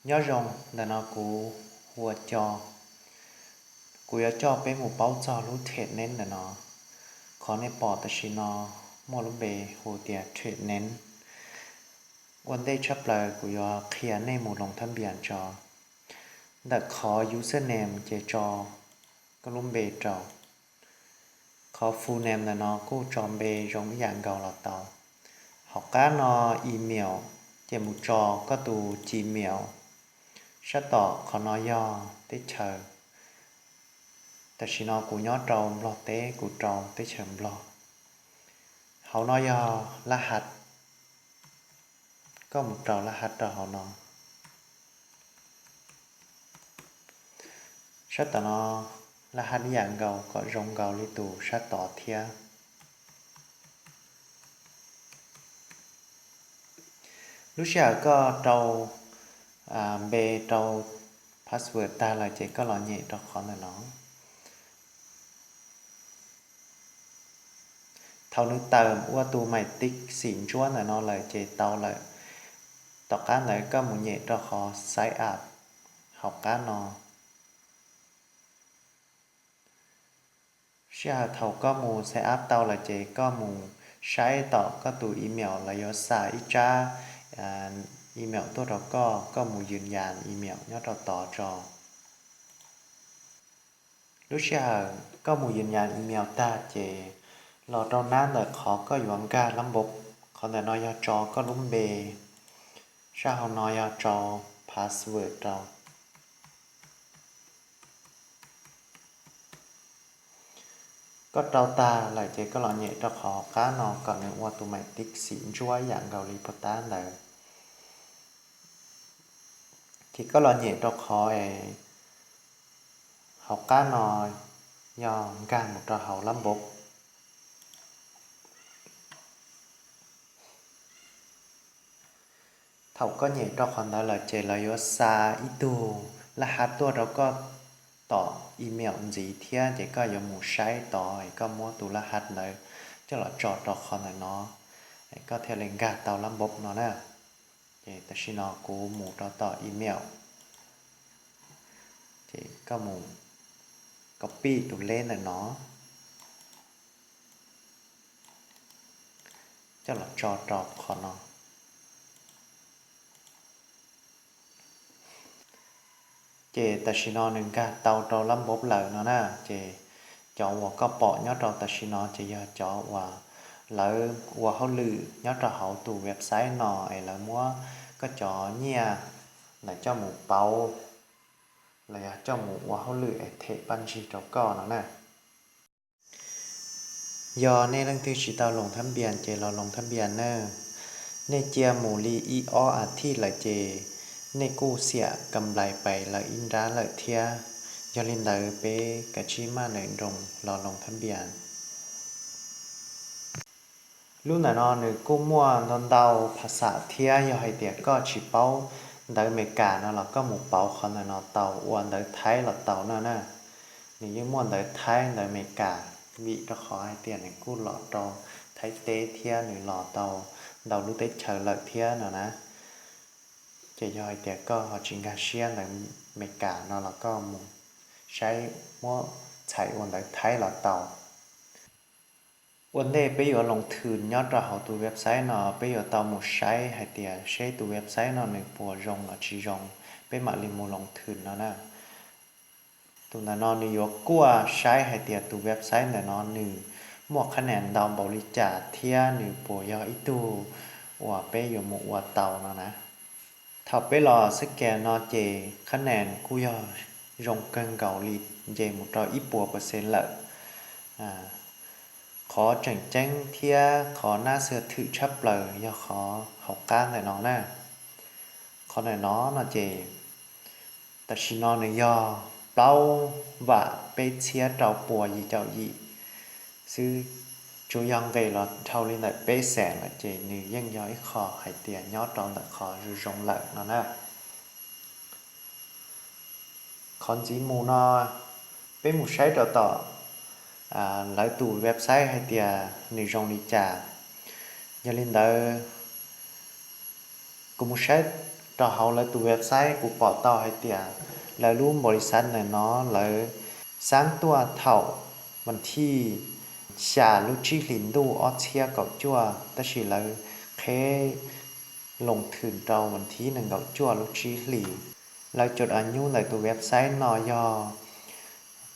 Nyob zoo, ntawm no kuv ua co, kuv yuav coj peb mus paub txog lub threat name ntawm no. Qhov nej pom tam sim no muaj lub npe hu tias threat name. Ua ntej tshaj plaws kuv yuav qhia nej mus loos thab npias tso. Ntawm qhov username ces tso koj lub npe rau. Qhov full name ntawm no kuj tso npe zoo ib yam nkaus los tau. Hauv qab no email, ces mus tso koj tus Gmail. Sab tom qhov no yog teb chaws. Tam sim no kuv nyob rau Nplog teb, kuv rau teb chaws Nplog. Hauv no yog lab has, koj mus rau lab has rau hauv no. Sab tom no lab has ib yam nkaus kom zoo nkaus li tus sab tod thiab. Lub sij hawm koj rau npe rau password tag lawm ces koj los nyem rau qhov ntawm no. Thaum nws tawm ua tus maim tiv xim ntsuab ntawm no lawm ces tau lawm. Tom qab ntawd koj mus nyem rau qhov sign up hauv qab no. Sij hawm thaum koj mus sign up tau lawm ces koj mus saib tom koj tus email, lawv yuav xa ib tsab email tuaj rau koj, koj mus yws yas email nyob rau tod tso. Lub sij hawm koj mus yws yas email tag ces los rau nab ntawm qhov koj yuav nkag lab npauv. Qhov ntawm no yog tso koj lub npe, sab hauv no yog tso password rau. Koj rau tag lawm ces koj los nyem rau qhov qab no kom nws ua tus maim tiv xim ntsuab yam nkaus li puag ta ntawd. Ces koj los nyem rau qhov hauv qab no yog nkag mus rau hauv lab npauv. Thaum koj nyem rau qhov ntawd lawm ces lawv yuav xa ib tug lab has tuaj rau koj tom email ntxiv thiab, ces koj yuav mus saib tod es koj muab tus lab has ntawd coj los tso rau qhov ntawm no, koj thiaj li nkag tau lab npauv no na. Ces tam sim no kuv mus rau tom email, ces koj mus copy tus leb ntawm no coj los tso rau qhov no. Ces tam sim no nws nkag tau rau lab npauv lawm no na, ces cov uas koj pom nyob rau tam sim no ces yog cov uas lawv ua hauj lwm nyob rau hauv tus website no es lawv muab koj cov nyiaj ntawd coj mus pauv los yog coj mus ua hauj lwm es them paj ntsig rau koj no na. Yog nej leej twg tsis tau loos thab npias ces los loos thab npias nawb. Nej cia mus li ib ob as thiv lawm ces nej kuj xiam kam nplais pais lawm ib nrab lawm thiab. Yog li ntawd peb kav tsij maj nrawm nroos los loos thab npias. Lub ntawm no nws kuj muaj ntau ntau phas xam thiab, yog hais tias koj tsis paub ntawv Amelikas no los koj mus pauv qhov ntawm no tau, ua ntawv Thaib los tau no na. Nws yeej muaj ntawv Thaib ntawv Amelikas, vim rau qhov hais tias nws kuj los rau Thaib teb thiab nws los tau ntau lub teb chaws lawm thiab no na. Ces yog hais tias koj ho tsis nkag siab ntawv Amelikas no los koj mus saib muab txhais ua ntawv Thaib los tau. Ua ntej peb yuav loos thwm nyob rau hauv tus website no, peb yuav tau mus saib hais tias seb tus website no nws puas zoo los tsis zoo, peb mam li mus loos thwm no na. Tus ntawm no nws yuav kuaj saib hais tias tus website ntawm no nws muaj qhab nees ntau npaum li cas thiab nws puas yog ib tug uas peb yuav mus ua tau no na. Thaum peb los xab kas no ces qhab nees kuj yog zoo kawg nkaus li, nce mus rau ib puas percent lawm. Qhov tseem ceeb thiab qhov nab xwm thwm tshaj plaws yog qhov hauv qab ntawm no na. Qhov ntawm no no ces tam sim no nws yog plaub vam peb txhiab rau puas yim caum yim xwb, tsuas yog nqes los dhau li ntawm peb xees lawm ces nws yeej yog ib qho hais tias nyob rau ntawm qhov zoo zoo lawm no na. Qhov ntxiv mus no, peb mus saib rau tom lawv tus website hais tias nws zoo li cas. Yog li ntawd, kuv mus saib Rau hauv lawv tus website kuv pom tau hais tias lawv lub npaum li xav ntawm no lawv xaab tuaj thaum vas thij xya lub tsib hlis ntuj ob txhiab kaum cuaj, tab sis lawv qheb loo thwm rau vas thib nees nkaum cuaj lub tsib hlis. Lawv cov a nyub ntawm tus website no yog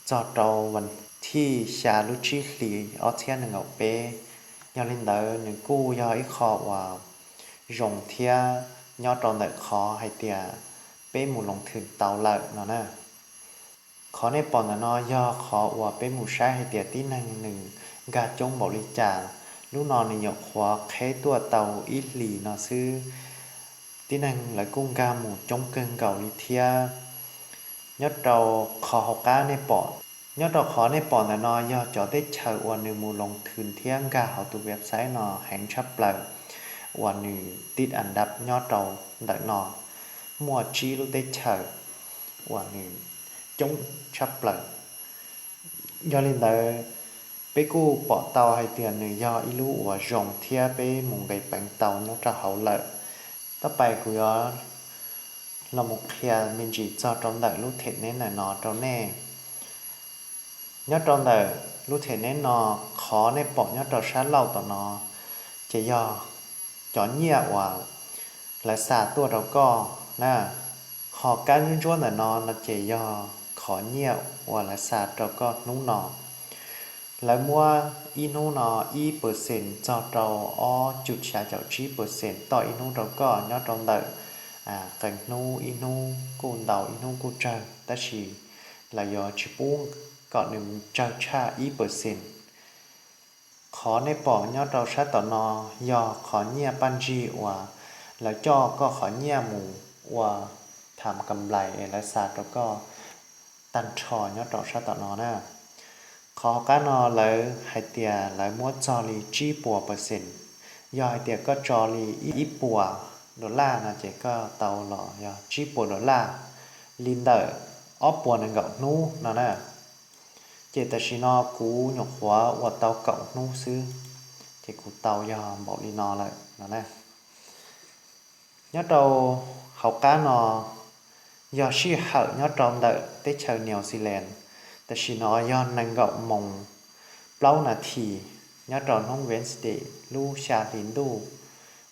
txog rau vas thij xya lub tsib hlis ob txhiab nees nkaum peb. Yog li ntawd nws kuj yog ib qho uas zoo thiab nyob rau ntawm qhov hais tias peb mus loo thwm tau lawm no na. Qhov nej pom ntawm no yog qhov uas peb mus saib hais tias tib neeg nws nkag coob npaum li cas. Lub no nws nyuam qhuav qheb tuaj tau ib hlis no xwb, tib neeg lawv kuj nkag mus coob kawg nkaus li thiab. Nyob rau qhov hauv qab nej pom, nyob rau qhov nej pom ntawm no yog cov teb chaws uas nws mus loo thwm thiab nkag hauv tus website no heev tshaj plaws, uas nws tiv a dab nyob rau ntawm no muaj tsib lub teb chaws uas nws coob tshaj plaws. Yog li ntawd, peb kuj pom tau hais tias nws yog ib lub uas zoo thiab peb mus nqis peev tau nyob rau hauv lawm. Tab pais kuv yuav los mus qhia me ntsis txog rau ntawm lub them neb ntawm no rau nej. Nyob rau ntawm lub them neb no, qhov nej pom nyob rau sab laug tom no ces yog cov nyiaj uas lawv xa tuaj rau koj na. Ho kab ntsuab ntsuab ntawm no no ces yog qhov nyiaj uas lawv xa rau koj hnub no. Lawv muab ib hnub no ib percent txog rau ob cum xya caum tsib percent toj ib hnub rau koj nyob rau ntawm qee hnub, ib hnub kuj ntau ib hnub kuj tsawg, tab sis lawv yuav tsis pub kom nws tsawg tshaj ib percent. Qhov nej pom nyob rau sab tom no yog qhov nyiaj paj ntsig uas lawv coj koj qhov nyiaj mus ua tham kam nplais es lawv xa rau koj tag nrho nyob rau sab tom no na. Qhov hauv qab no lawv hais tias lawv muab txog li tsib puas percent. Yog hais tias koj tso li ib puas dollar no ces koj tau los yog tsib puas dollar li ntawm ob puas nees nkaum hnub no na. Ces tam sim no kuv nyuam qhuav ua tau kaum hnub xwb, ces kuv tau yog npaum li no lawm no na. Nyob rau hauv qab no yog sij hawm nyob rau ntawm teb chaws New Zealand, tam sim no yog nees nkaum moos plaub nas this nyob rau hnub Wednesday lub xya hli ntuj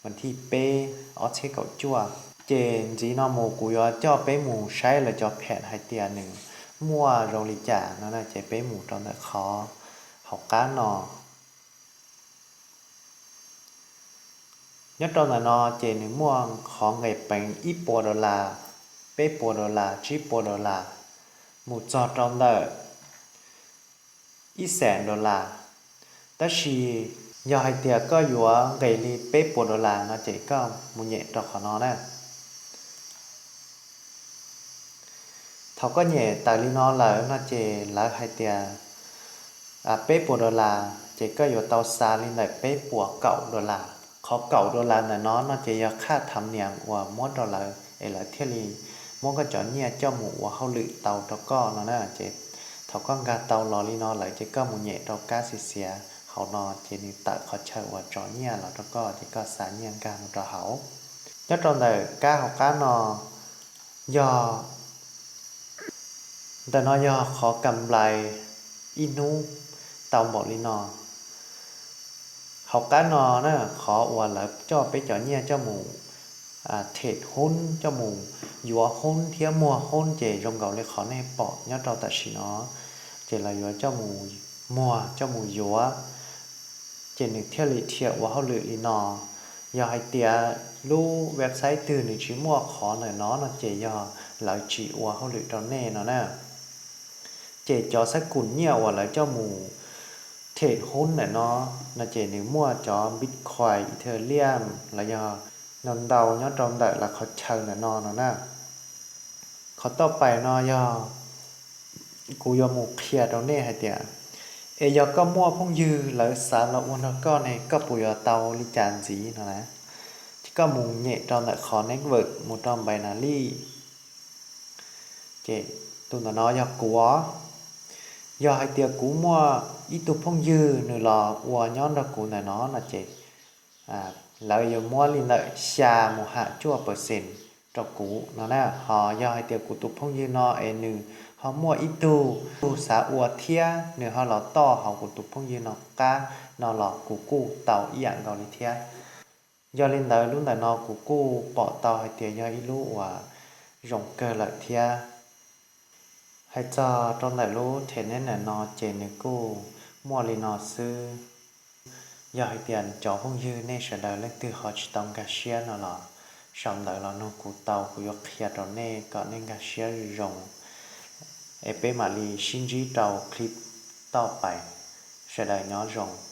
vas thij peb ob txhiab kaum cuaj. Ces ntxiv no mus kuv yuav coj peb mus saib lawv cov phem hais tias nws muaj zoo li cas no na, ces peb mus rau ntawm qhov hauv qab no. Nyob rau ntawm no ces nws muaj qhov nqis peev ib puas dollar, peb puas dollar, tsib puas dollar, mus txog rau ntawm ib xees dollar. Tab sis yog hais tias koj yuav nqis li peb puas dollar no ces koj mus nyem rau qhov no na. Thaum koj nyem tawm li no lawm no ces lawv hais tias peb puas dollar, ces koj yuav tau xa li ntawm peb puas kaum dollar. Qhov kaum dollar ntawm no no ces yog qhaj tham nias uas muab rau lawv es lawv thiaj li muab koj cov nyiaj coj mus ua hauj lwm tau rau koj no na. Ces thaum koj nkag tau los li no lawm ces koj mus nyem rau kab xiav xiav hauv no ces nws tawm qhov chaw uas tso nyiaj los rau koj ces koj xa nyiaj nkag mus rau hauv. Nyob rau ntawm kab hauv qab no yog, ntawm no yog qhov kam nplais ib hnub tau npaum li no. Hauv qab no na, qhov uas lawv coj peb cov nyiaj coj mus them hub, coj mus yuav hub thiab muag hub ces zoo nkaus li qhov nej pom nyob rau tam sim no, ces lawv yuav coj mus muag coj mus yuav, ces nws thiaj li dhia ua hauj lwm li no. Yog hais tias lub website twg nws tsis muaj qhov ntawm no no ces yog lawv tsis ua hauj lwm rau nej no na. Ces cov xab kum nyiaj uas lawv coj mus them hub ntawm no no ces nws muaj cov Bitcoin, Ethereum los yog ntau ntau nyob rau ntawm lawv qhov chaw ntawm no no na. Qhov toj pais no yog kuv yuav mus qhia rau nej hais tias, es yog koj muaj phooj ywg lawv xav los ua nrog koj ne, koj puas yuav tau li cas ntxiv no na. Ces koj mus nyem rau ntawm qhov network mus rau Binance. Ces tus ntawm no yog kuv os. Yog hais tias kuv muaj ib tug phooj ywg nws los ua nyob nrog kuv ntawm no no ces lawv yuav muab li ntawm xya mus ham cuaj percent rau kuv no na. Ho yog hais tias kuv tus phooj ywg no es nws ho muaj ib tug, tug xav ua thiab nws ho los toj hauv kuv tus phooj ywg no qab no los kuv kuj tau ib yam nkaus li thiab. Yog li ntawd lub ntawm no kuv kuj pom tau hais tias yog ib lub uas zoo kawg lawm thiab. Hais txog rau ntawm lub them nej nam no ces nws kuj muaj li no xwb. Yog hais tias cov phooj ywg nej sawv daws leej twg ho tsis tau nkag siab no los sau ntawv los nug kuv tau, kuv yuav qhia rau nej kom nej nkag siab zoo, es peb mam li sib ntsib rau clip toj pais. Sawv daws nyob zoo.